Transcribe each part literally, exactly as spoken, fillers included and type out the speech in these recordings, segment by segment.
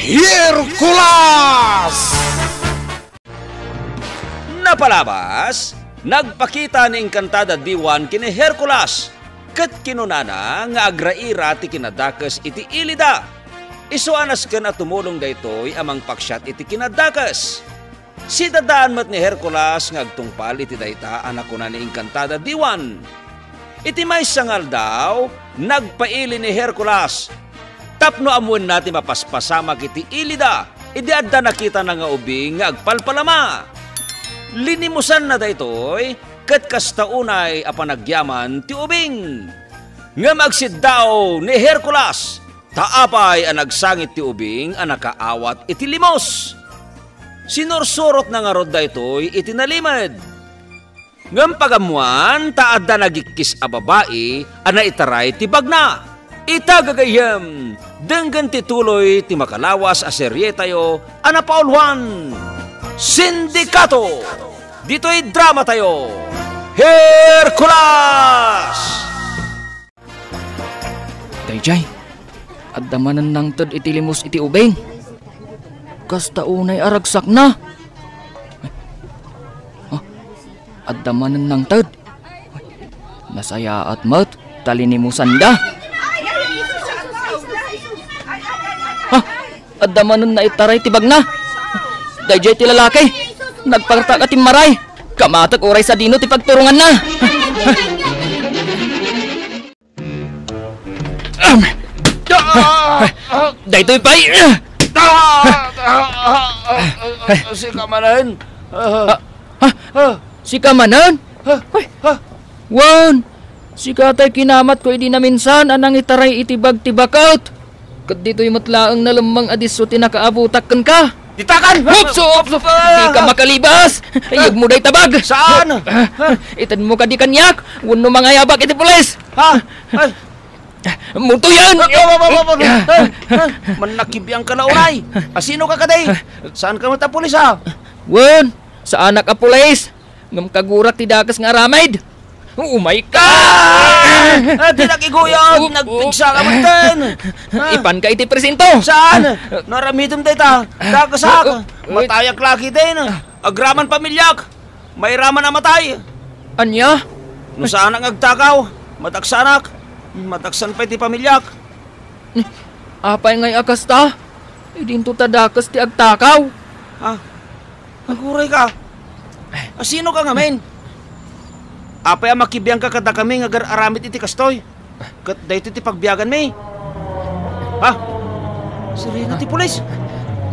Hercules! Napalabas, nagpakita ni Encantada Diwan ken ni Hercules, ket kinunana nga agraira ti kinadakes iti ilida. Isu a nasken a tumulong daytoy a mangpaksiat iti kinadakes. Sidadaan met ni Hercules nga agtungpal iti dayta a nakuna ni Encantada Diwan. Iti maysa nga aldaw, nagpaili ni Hercules tapno ammoenna ti mapaspasamak iti ilida idi adda nakitana nga ubing nga agpalpalama. Linimusanna daytoy, ket kasta unay a panagyaman ti ubing. Ngem agsiddaaw ni Hercules, ta apay a nagsangit ti ubing a nakaawat iti limus. Sinursurotna ngarud daytoy iti nalimed. Ngem pagammoan ta adda nagikkis a babai a naitaray ti bagna. Ita gagayyem, denggen ti tuloy ti makalawas a serietayo a napauluan, Sindikato. Ditoy dramatayo, Hercules! Daydiay, adda manen nangted iti limus iti ubing. Kasta unay a ragsakna. Ah, adda manen nangted. Nasayaat met ta linimusanda. Ah, adda manen naitaray ti bagna. Daydiay ti lalaki. Nagpartak a timmaray. Kamatek uray sadino ti pagturonganna. Daytoy pay. Ah, ah, ah, ah, ah, sika manen. Ah, ah, sika manen? Ah, ah. Wen, sika tay kinamatko idi naminsan a nangitaray iti bag ti baket. Ket ditoy met laeng nalemmeng a disso ti nakaabutak kenka. Ditakan! Oops, oops, oops. Dika makalibas! Iyegmo dayta bag! Saan? Itedmo kadi kaniak wenno mangayabak iti pulis! Ha? Ay! Mutuyan! Ah, ah, ah, ah, ah, ah, ah. Mannakibiang ka la unay. Asino ka kadi? Saan ka met a pulis, ha? Wen, saanak a pulis. Ngem kagurak ti dakes nga aramid. Umay ka! Ah! Ah, ti nakiguyod! Up, up. Nagpigsa ka metten! Ah! Ipan ka iti presinto! Saan? No aramidem dayta, dakesak! Up, up. Matayak lagi din! Agraman pamiliak! Mairaman a matay! Ania? No saanak nga agtakaw, mataksanak, mataksan pay ti pamiliak! Apay ngay a kasta? Idinto ta dakes ti agtakaw. Ha? Aguray ka. Asino ka ngamin? Apay a makibiang ka kadakami nga agar-aramid iti kastoy? Ket daytoy ti pagbiaganmi. Ha? Sirena ti pulis.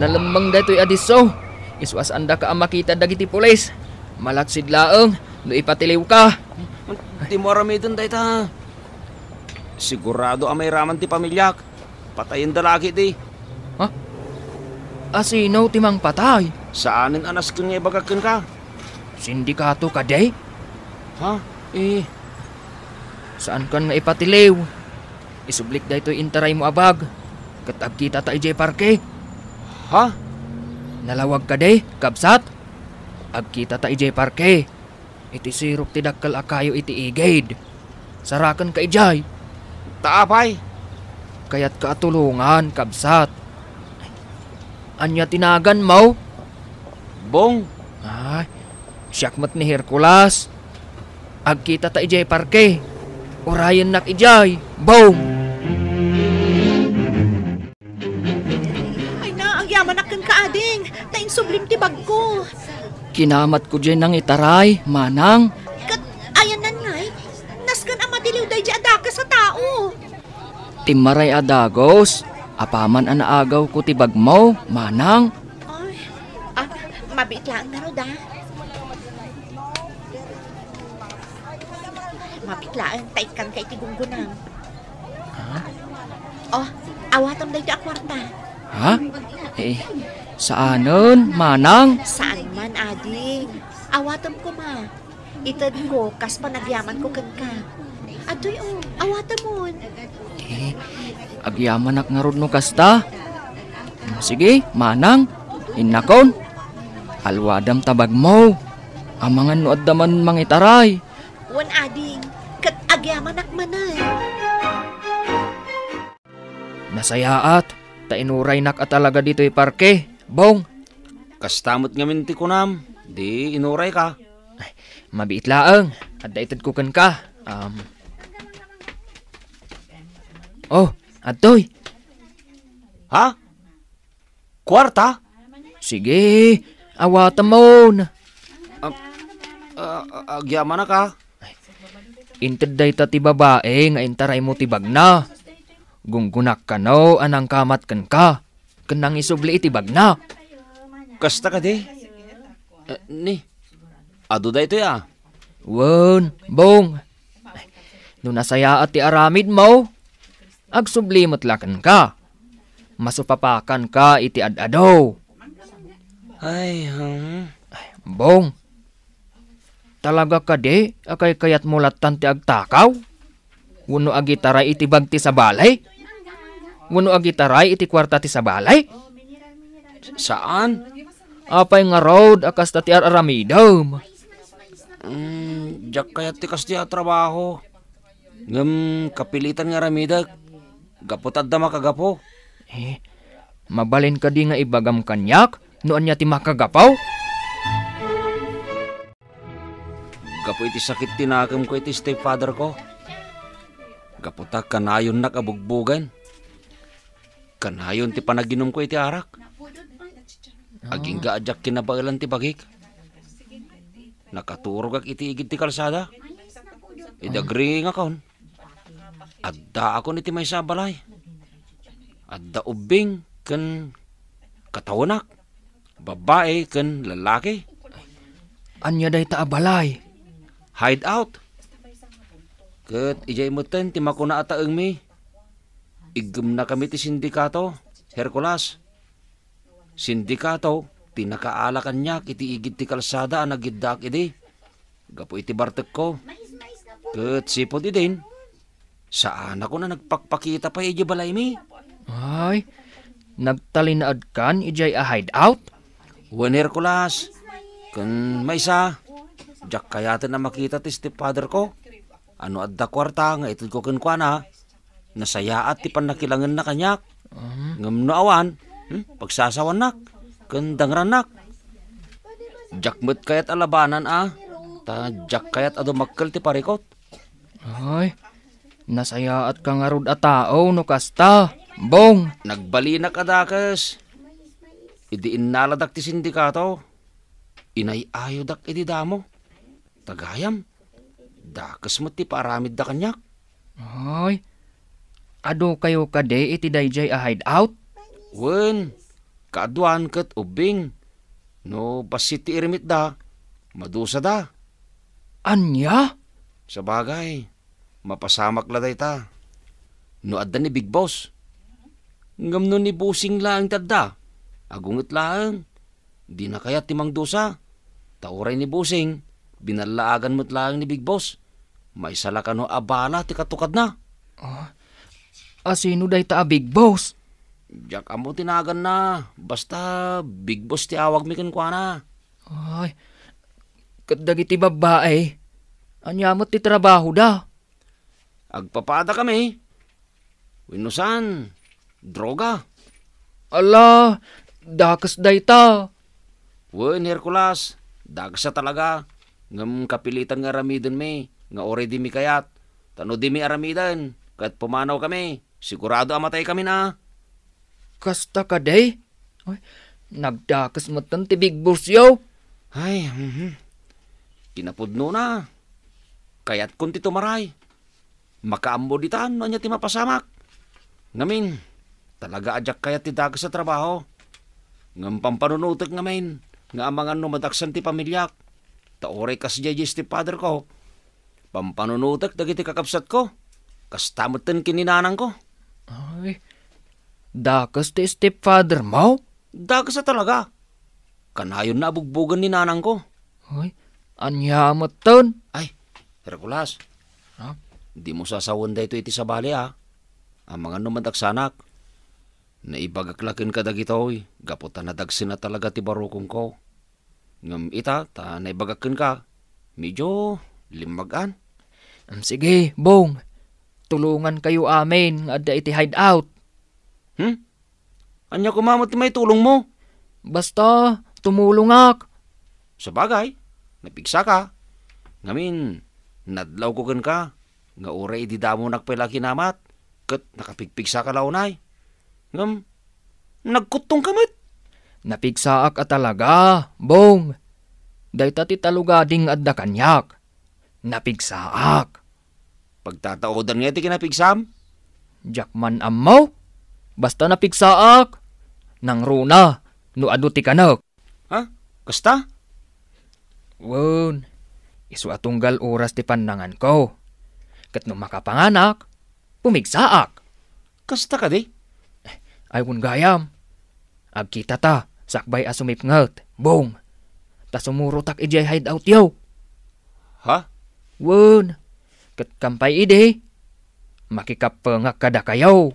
Nalemmeng daytoy a disso. Isu a saandaka a makita dagiti pulis. Malaksid laeng no ipatiliw ka. Dimo aramiden dayta. Sigurado a mairaman ti pamiliak. Patayenda lagi di. Ha? Asino ti mangpatay? Saanen a nasken nga ibagak kenka. Sindikato kadi? Ha? Eh, saankan nga ipatiliw. Isublik daytoy intaraymo a bag. Ket agkitata idiay parke. Ha? Nalawag kadi, kabsat? Agkitata idiay parke. Iti sirok ti dakkel a kayo iti igid. Sarakenka idiay. Ta apay? Kayatka a tulongan, kabsat. Ania ti naganmo? Bong. Ay, siak met ni Hercules. Agkitata idiay parke. Urayennak idiay. Bong! Ay na, agyamanak kenka, ading, ta insublim ti bagko. Kinamatko diay nangitaray, manang. Ket ayanna ngay, nasken a matiliw daydiay a dakes a tao. Timmaray a dagus, apaman a naagawko ti bagmo, manang. Ay, ah, mabiit laeng ngarud, ah. Mabiit laeng, ta ikkanka iti gunggunam. Ha? Oh, awatem daytoy a kuarta. Ha? Eh, saanen, manang? Saan man, ading. Awatem koma. Itedko kas panagyamanko kenka. Adtoy, oh, awatemon. Eh, agyamanak ngarud no kasta. Sige, manang. Innakon. Alwadam ta bagmo. Amangan no adda man mangitaray. Wen, ading, ket agyamanak manen. Nasayaat, Ta inuraynak a talaga ditoy parke, Bong. Kasta met ngamin ti kunam, di inurayka. Ay, mabiit laeng. Adda itedko kenka. Um. Oh, adtoy. Ha? Kuarta? Sige, awatemon. Ah, ah, ah, agyamanak, ah. Inted dayta ti babae nga intaraymo ti bagna. Gunggonak kano a nangkamat kenka, ken nangisubli iti bagna. Kasta kadi? Eh, ni, adu daytoy, ah. Wen, Bong. No nasayaat ti aramidmo, agsubli met la kenka. Masupapakanka iti ad-adu. Ay, hmm. Bong, talaga kadi a kaykayatmo lattan ti agtakaw? Wenno agitaray iti bag ti sabali? Wenno agitaray iti kuarta ti sabali? Saan? Apay ngarud a kasta ti ar-aramidem? Mm, diak kayat ti kasta a trabaho. Ngem kapilitan nga aramidek, gapu ta adda makagapu. Eh, mabalin kadi nga ibagam kaniak no ania ti makagapu? Gapu iti sakit ti nakemko iti stepfather ko. Gapu ta kanayonnak a bugbogen. Kanayon ti panaginumko iti arak. Agingga a diak kinabaelan ti bagik. Nakaturogak iti igid ti kalsada. Idi agringakon, addaakon iti maysa a balay. Adda ubbing ken katawenak, babbai ken lalaki. Ania dayta a balay? Hideout. Ket idiay metten ti makuna a taengmi. Iggemnakami ti sindikato, Hercules. Sindikato ti nakaala kaniak iti igid ti kalsada a nagiddaak idi gapu iti bartekko. Ket sipud idin, saanakon a nagpakpakita pay idiay balaymi. Ay, nagtalinaedkan idiay a hideout? Wen, Hercules, ken maysa, diak kayaten a makita ti stepfather ko. No adda kuarta nga itedko kenkuana, nasayaat ti pannakilangenna kaniak. Ah. Ngem no awan, hmm, pagsasawannak ken dangrannak. Diak met kayat a labanan a, ta diak kayat a dumakkel ti parikut. Ay, nasayaatka ngarud a tao no kasta, Bong. Nagbalinak a dakes. Idi innaladak ti sindikato, inay-ayodak iti damo. Ta gayam, dakes met ti paaramidda kaniak. Ay, adukayo kadi iti daydiay a hideout? Wen, kaaduan ket ubbing. No bassit ti iremitda, madusada. Ania? Sabagay, mapasamak la dayta. No adda ni Big Boss. Ngem no ni Bossing laeng ti adda, agunget laeng. Dina kayat ti mangdusa. Ta uray ni Bossing, binallaagan met laeng ni Big Boss. Maysa la kano a bala ti katukadna. Ah, asino dayta a Big Boss? Diak ammo ti naganna. Basta Big Boss ti awagmi kenkuana. Ay, ket dagiti babbai, ania met ti trabahoda? Agpapada kami. Wenno saan, droga. Ala, dakes dayta. Wen, Hercules, dakes a talaga. Ngem kapilitan nga aramidenmi, nga uray dimi kayat. Ta no dimi aramiden, ket pumanaw kami, sigurado a matay kami na. Kasta kadi? Ay, nagdakes metten ti Big Boss yo. Ay, mhm. Kinapudnona, kayatkon ti tumaray. Makaammo ditan no ania ti mapasamak. Ngamin, talaga a diak kayat ti dakes a trabaho. Ngem pampanunotek ngamin nga amangan no madaksan ti pamiliak. Ta uray kasdiay di stepfather ko, pampanunotek dagiti kakabsatko. Kasta metten ken ni nanangko. Ay, dakes ti stepfather mo? Dakes a talaga. Kanayonna a bugbogen ni nanangko. Ay, ania metten? Ay, Hercules. Ha? Dimo sasawen daytoy iti sabali, a. Amangan no madaksanak. Naibagak la kenka dagitoy, gapu ta nadagsen a talaga ti barukongko. Ngem ita, ta naibagak kenka, medyo limmagan. Em, sige, Bong. Tulongankayo amin nga adda iti hideout. Hmm? Ania koma met ti maitulongmo? Basta, tumulongak. Sabagay, napigsaka. Ngamin, nadlawko kenka nga uray idi damonak pay la kinamat, ket nakapigpigsaka la unay. Ngem, nagkuttongka met. Napigsaak a talaga, Bong. Dayta ti talugadi nga adda kaniak. Napigsaak. Pagtataodan ngay ti kinapigsam? Diak man ammo. Basta napigsaak. Nangruna, no adu ti kanek. Ha? Kasta? Wen, isu a tunggal oras ti pannanganko. Ket no makapanganak, pumigsaak. Kasta kadi? Ay, wen gayam. Agkitata, sakbay a sumipnget, Bong. Ta sumurotak idiay hideout-yo. Ha? Wen, ket kampay idi, makikappengak kadakayo.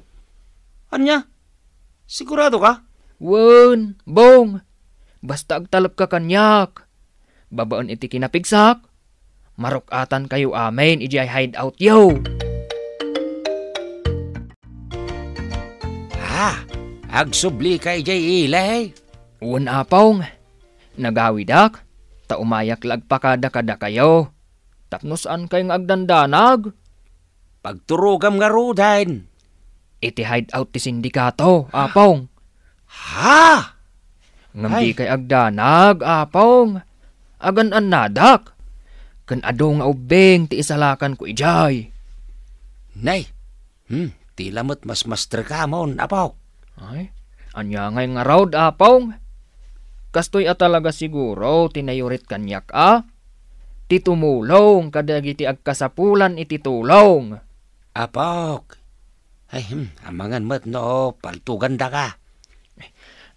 Ania? Sigurado ka? Wen, Bong. Basta agtalekka kaniak. Babaen iti kinapigsak, maruk-atankayo amin idiay hideout-yo. Ah, agsublika idiay ili? Wen, Apong. Nagawidak, ta umayak la agpakada kadakayo. Tapno saankay nga agdandanag. Pagturogam ngaruden. Iti hideout ti sindikato, Apong. Ha? Ngem Ay. Dikay agdanag, Apong. Agan-annadak. Ken adu nga ubbing ti isalakanko idiay. Nay. Hmm, ti la met masmasterkamon, Apok. Ay, ania ngay ngarud, Apong? Kastoy a talaga siguro ti nayurit kaniak a ti tumulong kadagiti agkasapulan iti tulong. Apok. Ay, hmm, amangan met no paltugandaka.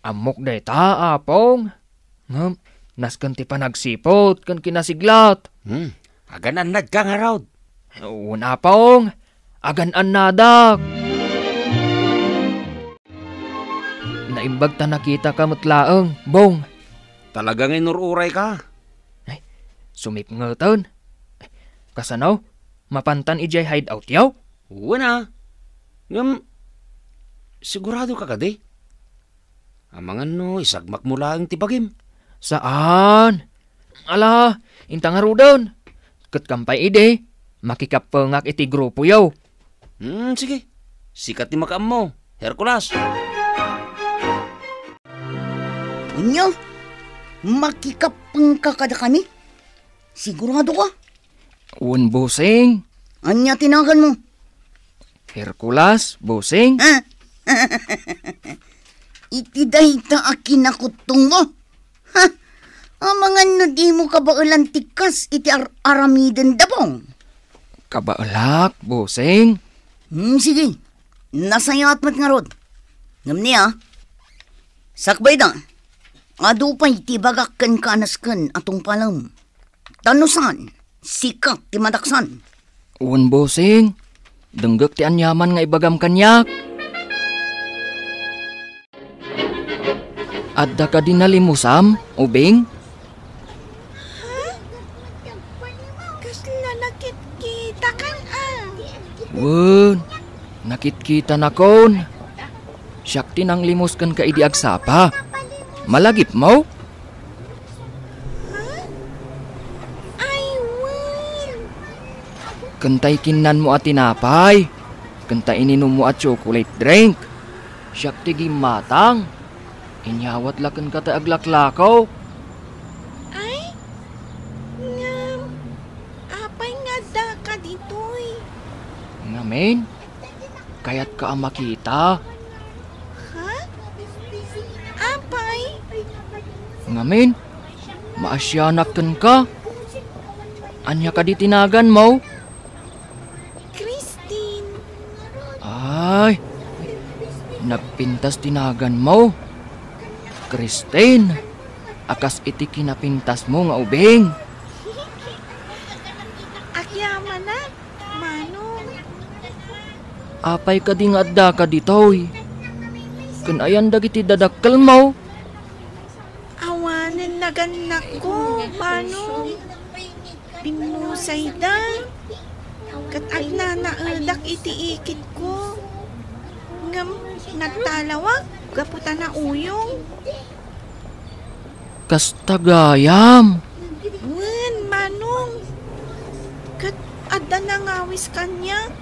Ammok dayta, Apong. Ngem, nasken ti panagsipud ken kinasiglat. Hmm, agan-annadka ngarud. Wen, Apong, agan-annadak. Naimbag ta nakitaka met laeng, Bong. Talaga nga inur-urayka. Ay, sumipngeten. Kasano? Mapantan idiay hideout-yo? Wen a. Ngem, sigurado ka kadi? Amangan no isagmakmo laeng ti bagim. Saan? Ala, inta ngaruden. Ket kampay idi, makikappengak iti grupoyo. Hmm, sige. Sika ti makaammo, Hercules. Ania? Makikappengka kadakami? Sigurado ka? Wen, bossing. Ania ti naganmo? Hercules, bossing. Ha? Iti dayta a kinakuttongmo? Ha? Amangan no dimo kabaelan ti kas iti ar-, aramidenda, Bong? Kabaelak, bossing. Hmm, sige. Nasayaat met ngarud. Ngem ni a, sakbayda, adu pay ti ibagak kenka a nasken a tungpalem. Ta no saan, sika ti madaksan. Wen, bossing. Denggek ti aniaman nga ibagam kaniak. Adda kadi nalimusam, ubing? Ha? Kasla nakitkitakan a? Wen, nakitkitanakon. Siak ti nanglimus kenka idi agsapa. Malagipmo? Ha? Ay, wen. Ken tay kinnanmo a tinapay, ken tay ininummo a chocolate drink. Siak ti gimmatang. Inyawat la kenka tay aglaklakaw. Ay, ngem, apay nga addaka ditoy? Ngamin, kayatka a makita. Ha? Apay? Ngamin, maasianak kenka. Ania kadi ti naganmo? Christine. Ay, nagpintas ti naganmo. Christine, a kas iti kinapintasmo nga ubing. Agyamanak, Manong. Apay kadi nga addaka ditoy? Ken ayan dagiti dadakkelmo? Awanen nagannakko, Manong. Pinnusayda. Ket agnanaedak iti ikitko. Ngem nagtalawak gapu ta nauyong. Kasta gayam. Wen, Manong. Ket adda nangawis kaniak.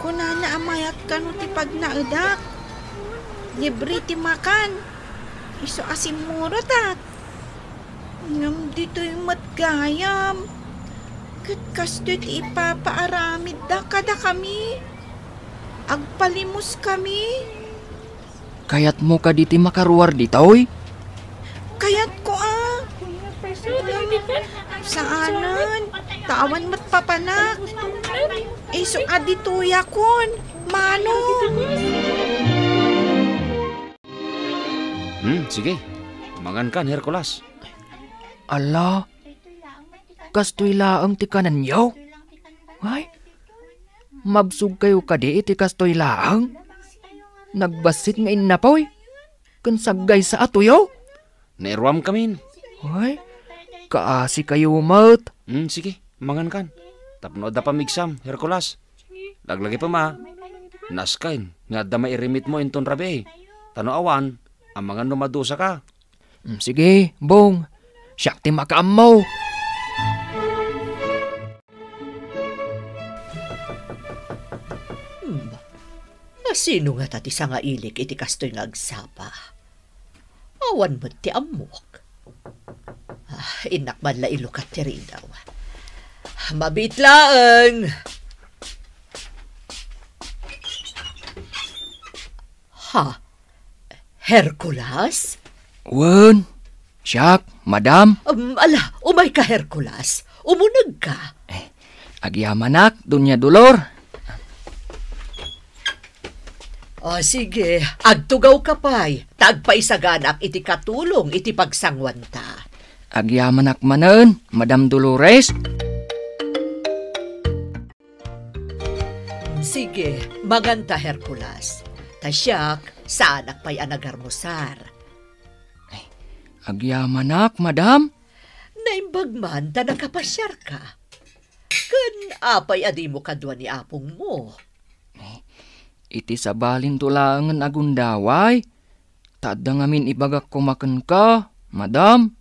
Kunana a mayat kano ti pagnaedak. Libre ti makan. Isu a simmurotak. Ngem ditoy met gayam. Ket kastoy ti ipapaaramidda kadakami. Agpalimuskami. Kayatmo kadi ti makaruar ditoy? Kayatko a. Saanen, ta awan met papanak. Isu a ditoyakon, Manong. Hmm, sige. Mangankan, Hercules. Ala, kastoy laeng ti kanenyo? Ay, mabsogkayo kadi iti kastoy laeng? Nagbassit nga innapoy, ken saggaysa a tuyo? Nairuamkamin. Ay, kaasikayo met. Hmm, sige, mangankan. Tapno adda pamigsam, Hercules. Laglagipem a. Nasken nga adda mairimitmo inton rabii. Ta no awan, amangan no madusaka. Mm, sige, Bong. Siak ti makaammo. Hmm. Asino ngata ti sangailik iti kastoy nga agsapa? Awan met ti ammok. Ah, innak man la ilukat ti ridaw. Mabiit laeng. Ha? Hercules? Wen, siak, madam. Um, ala, umayka, Hercules. Umunegka. Eh, agyamanak, Doña Dolor. O, sige, agtugawka pay, ta agpaisaganak iti katulong iti pagsanguanta. Agyamanak manen, Madam Dolores. Sige, manganta, Hercules. Ta siak, saanak pay a nagarmusar. Ay, agyamanak, madam. Naimbag man ta nakapasiarka. Ken apay a dimo kadua ni apongmo? Ay, iti sabalinto laengen a gundaway. Ta adda ngamin ibagak koma kenka, madam.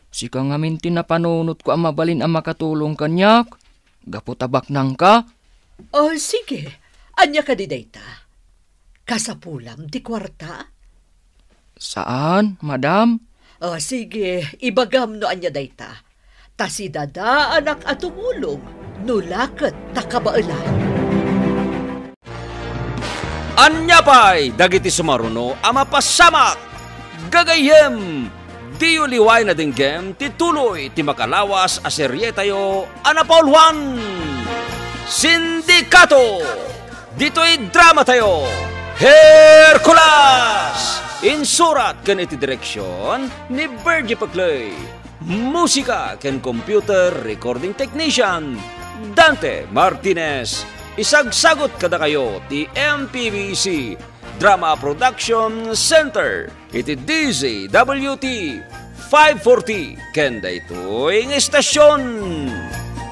Sika ngamin ti napanunotko a mabalin a makatulong kaniak, gapu ta baknangka. O, sige. Ania kadi dayta? Kasapulam ti kuarta? Saan, madam. O, sige, ibagam no ania dayta. Ta sidadaanak a tumulong no la ket ta kabaelan. Ania pay dagiti sumaruno a mapasamak? Gagayyem, diyo liwayen a denggem ti tuloy ti makalawas a serietayo a napauluan, Sindikato. Ditoy dramatayo, Hercules! Insurat ken iti direksion ni Virgie Peclay. Musika ken computer recording technician, Dante Martinez. Isagsagut kadakayo ti M P B C Drama Production Center iti D Z W T five forty ken daytoy nga istasyon.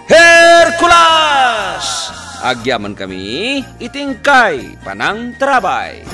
Hercules! Agyamankami iti inkay panangtarabay.